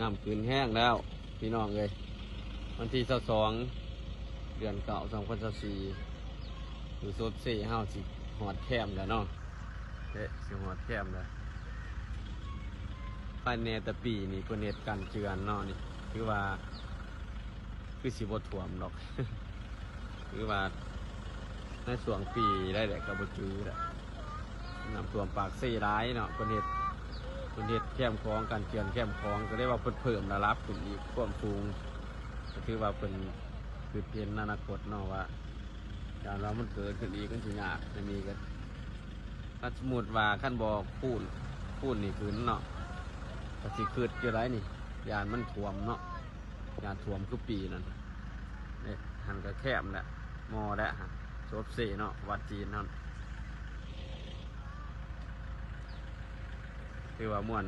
ນ້ຳຂຶ້ນແຮງແລ້ວພີ່ນ້ອງເອີຍ, ວັນທີຊາວສອງ ເດືອນເກົ້າ ສອງພັນຊາວສີ່ ຢູ່ໂຊບເຊເຮົາຊິຮອດແຄມແລ້ວເນາະ, ເອີ ຊິຮອດແຄມແລ້ວ. ພາຍໃນແຕ່ປີນີ້ເພິ່ນເຮັດກັນເຈື່ອນເນາະ, ນີ້ຄືວ່າ ຄືຊິບໍ່ຖ້ວມດອກ, ຄືວ່າໃນຊ່ວງປີໃດແຫຼະກໍບໍ່ຈື່ແຫຼະ. ນ້ຳຖ້ວມປາກເຊຫຼາຍເນາະ, ເພິ່ນເຮັດ ເພິ່ນເຮັດແຄມຂອງ ກັນເຈື່ອນແຄມຂອງ ກໍເລີຍວ່າເພິ່ນເພີ່ມລະດັບຂຶ້ນອີກຄວາມສູງ, ກໍຖືວ່າເພິ່ນຄິດເຫັນອະນາຄົດເນາະ ວ່າຢ້ານວ່າມັນເກີດຂຶ້ນອີກ ມັນຊິຍາກ. ອັນນີ້ກໍ ຄັນສົມມຸດວ່າຄັນບໍ່ຄູນ ຄູນນີ້ຂຶ້ນເນາະ ກໍຊິຄຶດຢູ່ໄດ໋ນີ້, ຢ້ານມັນຖ້ວມເນາະ, ຢ້ານຖ້ວມຄືປີນັ້ນ. ນີ້ຫັ້ນກໍແຄມແຫຼະ, ໝໍ້ແຫຼະ ໂຊບເຊເນາະ, ວັດຈີນຫັ້ນ. ຖືວ່າມ່ວນ